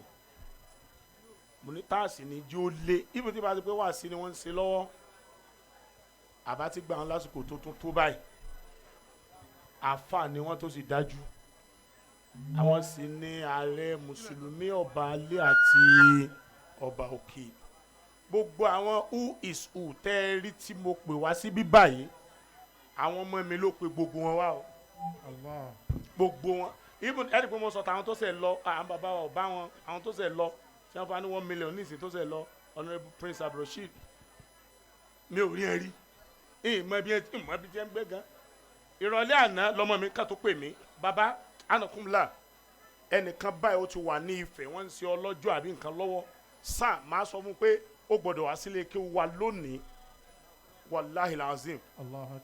mo ní táàsì ní jí ó lé ibi tí bá ti pé wà sí ni wọ́n ń ṣe lọ́wọ́, àbá ti gbà wọn lásìkò tó tún tó báyìí. Àáfà ni wọ́n tó sì dájú, àwọn sì ní ààrẹ mùsùlùmí ọba alẹ́ àti ọba òkè. Gbogbo àwọn who is who tẹ́ ẹ rí tí mo pè wá síbí báyìí, àwọn ọmọ mi ló pe gbogbo wọn wá o, gbogbo wọn. Even ẹni pé mo sọ tàwọn tó ṣe lọ, àwọn bàbá wa ò bá wọn, àwọn tó ṣe lọ tí wọ́n fa ní 1 million ní ìsìn tó ṣe lọ, Honourable Prince Abdulrasheed, mi ò rí ẹ rí, ìmọ̀ bí ẹ ìmọ̀ bí jẹ́ ń gbé gan. Ìrọ̀lẹ́ àná lọmọ mi kà tó pè mí, bàbá anakunla, ẹnìkan báyìí ó ti wà ní Ifẹ̀, wọ́n ń ṣe ọlọ́jọ́ àbí nǹkan lọ́wọ́ sáà, máa sọ fún un pé ó gbọ́dọ̀ wá sílé kí ó wà lónìí. Wàláhì lazim,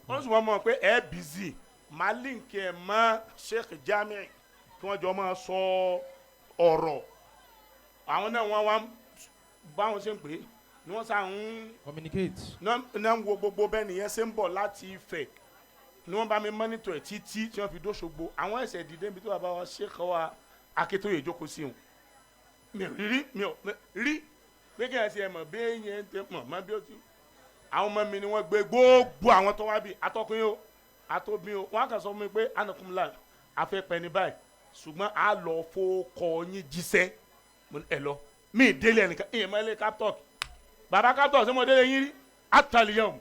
wọ́n sì wọ́n mọ̀ pé ẹ bìzì, máa link ẹ̀ mọ́ Sheikh Jami kí wọ́n jọ máa sọ ọ̀rọ̀. Àwọn náà wọ́n wá báwọn ṣe ń pè é ni wọ́n sá ń Communicate. náà ń wo gbogbo bẹ́ẹ̀ nìyẹn ṣe ń bọ̀ láti Ifẹ̀ ni wọ́n bá mi monitor ẹ̀ títí tí wọ́n fi dóṣogbo. Àwọn ẹ̀sẹ̀ dìde níbi tí bàbá wa Sheikh wa Akíntóyè jókòó sí wọn. Mi ò rí, mi ò rí pé kí ẹ ṣe ẹ mọ̀ bí yẹn tẹ mọ̀ mọ́ bí ó ti. Àwọn ọmọ mi ni wọ́n gbé gbogbo àwọn tó wá bí atọ́kùn yìí o, àtòbí o. Wọ́n á kàn sọ fún mi pé anakunla afẹ́pẹ́ ní báyìí, ṣùgbọ́n a lọ fọkọ yín jíṣẹ́. Mo ní ẹ lọ, mi ì délé ẹnìkan ìyẹn mọ́ ilé captalk, bàbá captalk, ṣé mo délé yín rí? Àtàlíyàn,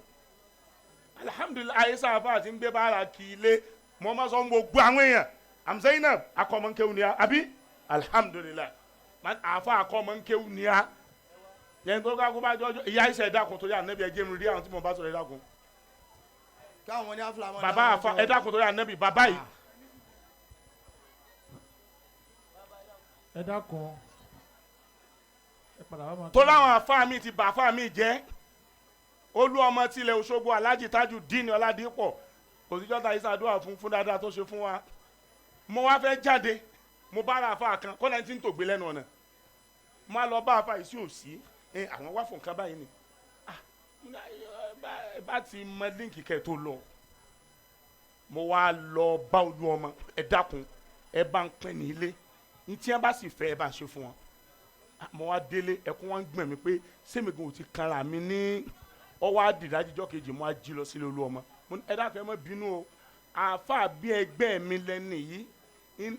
alihamudulilayi, ayé sáfà àti ń gbé bára kì í lé. Mo máa sọ fún gbogbo àwọn èèyàn, Amzainab akọmọkéwu ni a, àbí alihamudulilayi, àfa akọmọkéwu ni a yẹn tó ká kó bá jọjọ ìyá iṣẹ́ ẹ̀dá tó yà nẹ́bí ẹjẹ́ mi rí àwọn tí mo bá sọ̀rọ̀ ẹ̀dá kun. Káwọn ní àfúlàmọ́. Bàbá àfa ẹ̀dá kun tó yà nẹ́bí bàbá yìí. Ẹ dákun, ẹ padà wá máa. Tó láwọn àfa mi ti bà àfa mi jẹ́. Olú ọmọ tilẹ̀ Òṣogbo, Alhaji Tajudeen Ọládípọ̀, kò síjọ́ ta ìsàdúrà fún dáadáa tó ṣe fún wa. Mo wá fẹ́ jáde, mo bá ra àfa kan kọ́lá tí ń tògbé lẹ́nu ọ̀nà. Mo á lọ bá afa yìí sí òsì ẹ àwọn wá fún nǹkan báyìí ni. Ah, bá ti mọ líǹkì kẹ́ ẹ tó lọ. Mo wá lọ bá olú ọmọ, ẹ dákun, ẹ bá ń pín ní ilé ní tí ẹ bá sì fẹ́ ẹ bá ń ṣe fún wọn. Mo wá délé, ẹkún wọn gbọ̀n mi pé sẹ́mi gan ò ti kanra mi ní ọwọ́ àdìdájíjọ́ kejì. Mo á jí lọ sílé olú ọmọ, mo ní ẹ dákun, ẹ má bínú o, àáfàá bí ẹgbẹ́ mi lẹ́nu yìí,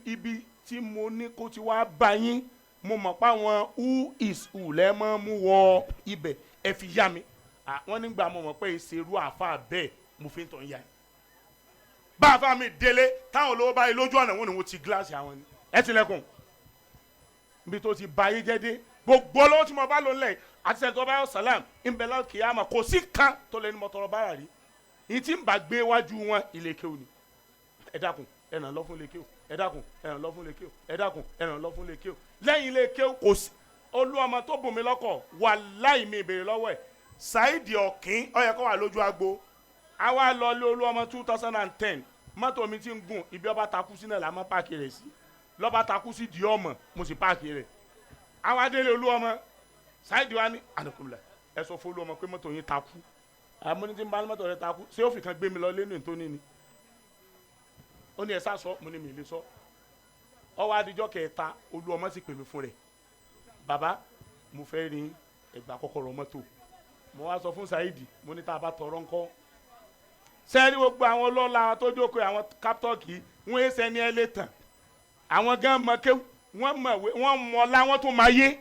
ibi tí mo ní kó ti wá bá yín, mo mọ̀ pé àwọn who is who lẹ́ mọ́ mú wọ ibẹ̀, ẹ fi yá mi. Wọ́n nígbà mo mọ̀ pé ìṣerú àáfàá bẹ́ẹ̀ mo fi ń tàn yá yìí. Bá àáfàá mi délé táwọn olówó báyìí lójú ọ̀nà, wọn ni wọ́n ti gíláàsì àwọn ni ẹ tilẹ̀kùn níbi tó ti ba ayé jẹ́ dé. Gbogbo olówó tí mo bá lò ńlẹ̀ àti sẹ́ńtọ́ báyọ̀ sàlám ńbẹ̀lá kìyàmà, kò sí kan tó lẹ́nu mọ́tọ́rọ̀ bára rí yìí tí ń bá gbé wájú wọn ilé kéwù ni. Ẹ dákun, ẹ ràn lọ fún ilé kéwù, ẹ dákun, ẹ ràn lọ fún ilé kéwù, ẹ dákun, ẹ ràn lọ fún ilé kéwù. Lẹ́yìn ilé kéwù kò sí. Olúọmọ tó bùn mí lọ́kọ̀, wàláì mi ìbèrè lọ́wọ́ ẹ̀, Saidi Ọ̀kín, ó yẹ kó wà lójú agbo. Àwa lọ lé olúọmọ 2010, mọ́tò mi ti ń gùn ibi ọba takú sí náà la mọ́ páàkì rẹ̀ sí, lọ́ba takú sí di ọmọ, mo sì páàkì rẹ̀. Àwa délé olúọmọ, Saidi wa ní ànàkùnlẹ̀, ẹ sọ fún olúọmọ pé mọ́tò yín takú. Àmọ́ ní tí ń bá mọ́tò rẹ̀ takú, ṣé ó fi kan gbé mi lọ lẹ́nu tó ní ni? Ó ní ẹ sá sọ, mo ní mi lè sọ. Ọwọ́ adijọ́ kẹta, olúọmọ sì pè mí fún rẹ̀, bàbá mo fẹ́ rí ẹgbà kọ́kọ́rọ́ mọ́tò. Mo wá sọ fún Saidi, mo ní tá a bá tọrọ ńkọ́? Sẹ́ẹ̀rí gbogbo àwọn ọlọ́lá tó jókòó, àwọn kápítọ́ọ̀kì wọ́n ẹ̀ sẹ́ni ẹ lè tàn, àwọn gan mọ̀ ké wọ́n mọ̀ wọ́n mọ̀ ọ̀la, wọ́n tún máa yé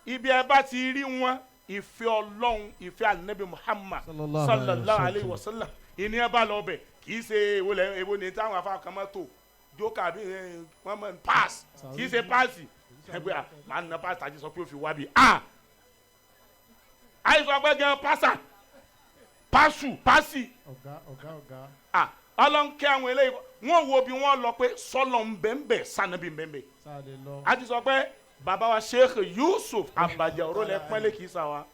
ibi ẹ bá ti rí wọn. Ìfẹ́ Ọlọ́run, ìfẹ́ Ànábì Muhammad sallallahu alayhi wa sallam, ìní ẹ bá lọ bẹ̀. Kì í ṣe èwo lẹ èwo ní táwọn afa kan mọ́ tó jókè àbí wọ́n mọ̀ pass, kì í ṣe pass ẹgbẹ́ à máa ń na pass tàbí sọ pé ó fi wá bí a àìsàn pé gan pásà pásù pásì. Ọ̀gá, ọ̀gá, ọ̀gá. À ọlọ́nkẹ́ àwọn eléyìí, wọ́n wo bí wọ́n lọ pé sọlọ ń bẹ́ẹ̀ sànàbí ń bẹ́ẹ̀. Sáà lè lọ. A ti sọ pé bàbá wa Sheikh Yusuf Abajà Orólẹ̀ pẹ́lẹ́ kì í sà wa,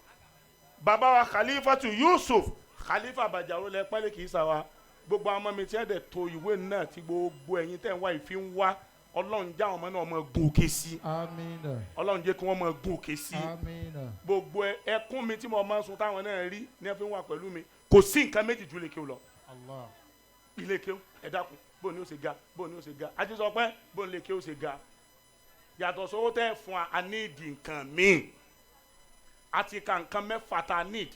bàbá wa Khalifatu Yusuf Khalifa Abajà Orólẹ̀ pẹ́lẹ́ kì í sà wa. Gbogbo àwọn ọmọ mi tí ẹ̀ dẹ̀ to ìwé náà, tí gbogbo ẹ̀yin tẹ̀ ń wá ìfi ń wá, Ọlọ́run já àwọn ọmọ náà máa gùn òkè sí. Amina. Ọlọ́run jẹ́ kí wọ́n máa gùn òkè sí. Amina. Gbogbo ẹkún mi tí mo máa ń sun táwọn náà rí ní ẹ fi ń wà pẹ̀lú mi, kò sí nǹkan méjì ju ilé kéwù lọ. Allah. Ilé kéwù, ẹ dákun, bó ni ó ṣe ga, bó ni ó ṣe ga? Àti sọ pé bó ni ilé kéwù ṣe ga, yàtọ̀ sówó tẹ́ fún wa, a need nǹkan míì. A ti ka nǹkan mẹ́fà tá a need.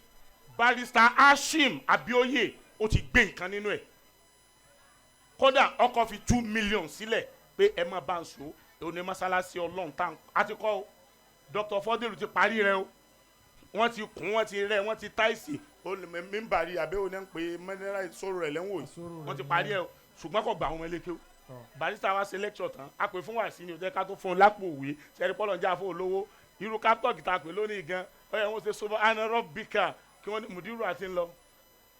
Barrister Hashim Abioye, ó ti gbé nǹkan nínú ẹ̀, kódà ọkọ̀ fi 2 million sílẹ̀ pé ẹ má bá ń so òní mọ́sálásí Ọlọ́run tá a ti kọ́ o. Dr. Fọdẹ́lù ti parí rẹ o, wọ́n ti kún, wọ́n ti rẹ́, wọ́n ti táìsì mímbàrí àbẹ́wò náà ń pè mẹ́nẹ́rà ìṣòro rẹ̀ lẹ́wọ̀n yìí. Àsọ̀rọ̀ Wọ́n ti rẹ̀ parí nìyẹn. ẹ̀ o, ṣùgbọ́n kò gba àwọn ọmọ eléke o. Tọ́. Barrister wa ṣe lecture tán, a pè fún wàásù ni o, jẹ́ ká tó fún un lápò òwe sẹ́ni pọ́lọ̀ ń jà fún olówó irú kápítọ̀kì tá a pè lónìí gan. Ó yẹ wọ́n ṣe sọ́fọ́ anarọ́ bíkà kí wọ́n ní mùdírù àti ńlọ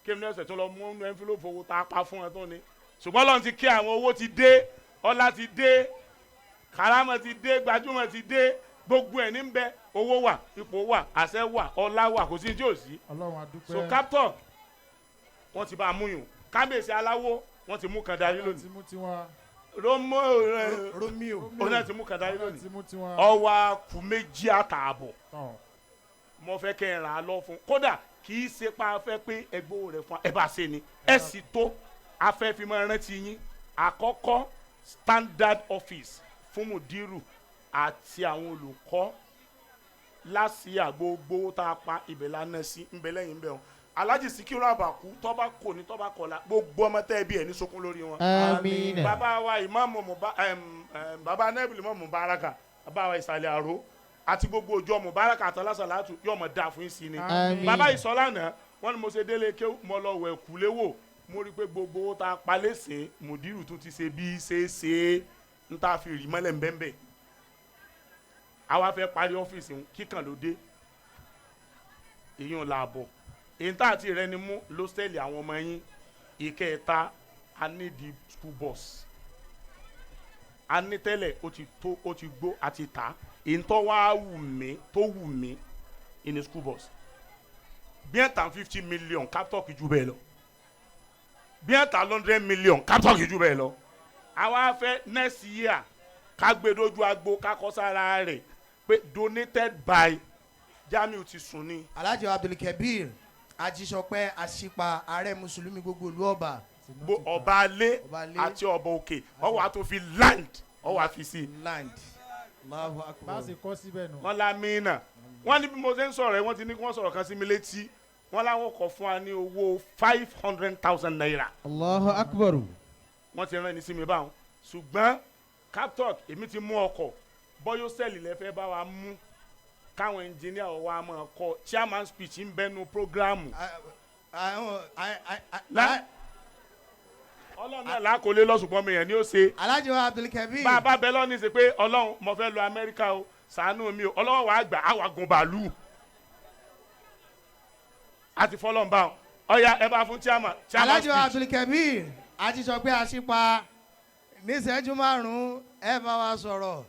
kí ní ọ̀sẹ̀ tó lọ mú envelope owó tá a pa fún ẹ tó ní. Ṣùgbọ́n lọ́n ti kí àwọn owó ti dé, ọlá ti dé, karama ti dé, gbajúmọ̀ ti dé, gbogbo ẹ̀ ní ń bẹ. Owó wà, ipò wà, àṣẹ wà, ọlá wà, kò sí ní tí ò sí. Ọlọ́run, a dúpẹ́. So captain, wọ́n ti bá a mú yùn. Kábíyèsí aláwọ̀, wọ́n ti mú kan darí Ọlọ́run lónìí. ti mú tiwọn. Romo rẹ. Romeo. Òun náà ti mú kan darí Ọlọ́run lónìí. ti mú tiwọn. Ọwọ́ akú 2.5. Tọ́. Mo fẹ́ kẹ́ ẹ ràn án lọ fún, kódà kì í ṣe pa afẹ́ pé ẹgbẹ́ rẹ̀ fún ẹ bá ṣe ni ẹ sì tó afẹ́ fi máa rántí yín. Àkọ́kọ́, standard office fún mudiru àti àwọn olùkọ́ lásìá. Gbogbo tá a pa ibẹ̀ la ná sí ńbẹ lẹ́yìn bẹ́ẹ̀ o. Alhaji Sikiru Abaku, tọ́ba kò ní tọ́ba kọ̀la, gbogbo ọmọ tẹ́ ẹ bí ẹ̀ ní sọkún lórí wọn. Amina. Bàbá wa ìmáàmù Muba ẹm ẹm bàbá nẹ́bìlì mọ́ Mubaraka, bàbá wa ìsàlẹ̀ àró àti gbogbo òjò Mubaraka àtàlásàlátù, yóò mọ̀ dáa fún yín sí ni. Àmín. Bàbá ìsọlá náà, wọ́n ní mo ṣe délé ké, mo lọ wẹ̀ kúlé wò, mo rí i pé gbogbo owó tá a pa lẹ́sìn mùdírù tún ti ṣe bí ṣe ṣe ń tá a fi rì mọ́lẹ̀ ńbẹ́ńbẹ́. Àwa fẹ́ parí ọ́fíìsì ń kíkàn ló dé, èyí là bọ̀, èyí tá àti rẹ ni mú lọ́sẹ̀lì àwọn ọmọ yín. Ìkẹta, a ní di school bus. A ní tẹ́lẹ̀, ó ti tó, ó ti gbó, a ti tà á. Èyí tó wá wù mí, tó wù mí in the school bus, bí ẹ̀ tàn 50 million, capital kì í ju bẹ́ẹ̀ lọ. Bí ẹ̀ tàn 100 million, capital kì í ju bẹ́ẹ̀ lọ. Àwa fẹ́ next year ká gbé dojú agbo, ká kọ́ sára rẹ̀. Pé donated by Jamiu ti sùn ni. Alhaji Abdulkabir Ajísọpẹ́ Àṣìpa, ààrẹ mùsùlùmí gbogbo ìlú Ọba. Bo ọba alé Ọba alé. àti ọba òkè, ọwọ́ àti fi land, ọwọ́ àfi sí. Land, Allahu Bá akbar. a ṣe kọ́ síbẹ̀ nù. Wọ́n lámìnà, wọ́n ní bí mo ṣe ń sọ̀rọ̀ ẹ̀, wọ́n ti ní kí wọ́n sọ̀rọ̀ kan sí mi létí. Wọ́n láwọn kọ̀ fún wa ní owó ₦500,000. Allahu akbar. Wọ́n ti rán ẹni sí mi báwọn, ṣùgbọ́n captok, èmi ti mú ọkọ̀ bọ́yọ̀ sẹ́ẹ̀lì lẹ́fẹ́ bá wa mú káwọn ẹnjìníà wa máa kọ chairman speech ń bẹnu programu. Ọlọ́run náà lákòólé lọ́sùnpọ̀ mi yẹn ni ó ṣe. Alhaji wa Abdulkabir. Bá a bá bẹ lọ́ní ṣe pé Ọlọ́run, mo fẹ́ lọ Amẹ́ríkà o, ṣàánú mi o, Ọlọ́run wàá gbà á wà gun bàálù àti fọlọ́n bá wọn. Ọ̀ya, ẹ bá fún chairman chairman Alhaji wa speech. Abdulkabir Ajísọpẹ́ Àṣìpa, níṣẹ́jú 5 ẹ bá wa sọ̀rọ̀.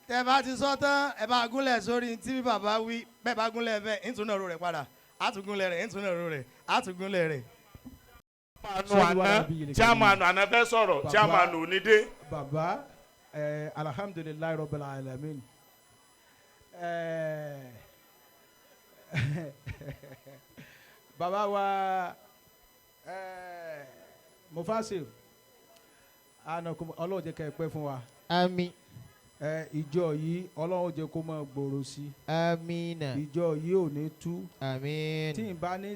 Tẹ bá ti sọ tán, ẹ bá gúnlẹ̀ sórí tí bàbá wí. Bẹ́ẹ̀ bá gúnlẹ̀ bẹ́ẹ̀, ń tún náà ro rẹ̀ padà, àtúgúnlẹ̀ rẹ̀, ń tún náà ro rẹ̀, àtúgúnlẹ̀ rẹ̀. Àná chairman àná fẹ́ sọ̀rọ̀. Bàbá. Chairman ò ní dé. Baba, alhamdulilayi rabbil alamin. Baba wa Mufasir anakum, Ọlọ́run jẹ́ kẹ́ ẹ pẹ́ fún wa. Àmín. Ìjọ yìí, Ọlọ́run jẹ́ kó máa gbòòrò sí i. Amina. Ìjọ yìí ò ní tú. Àmín. Tí n bá ní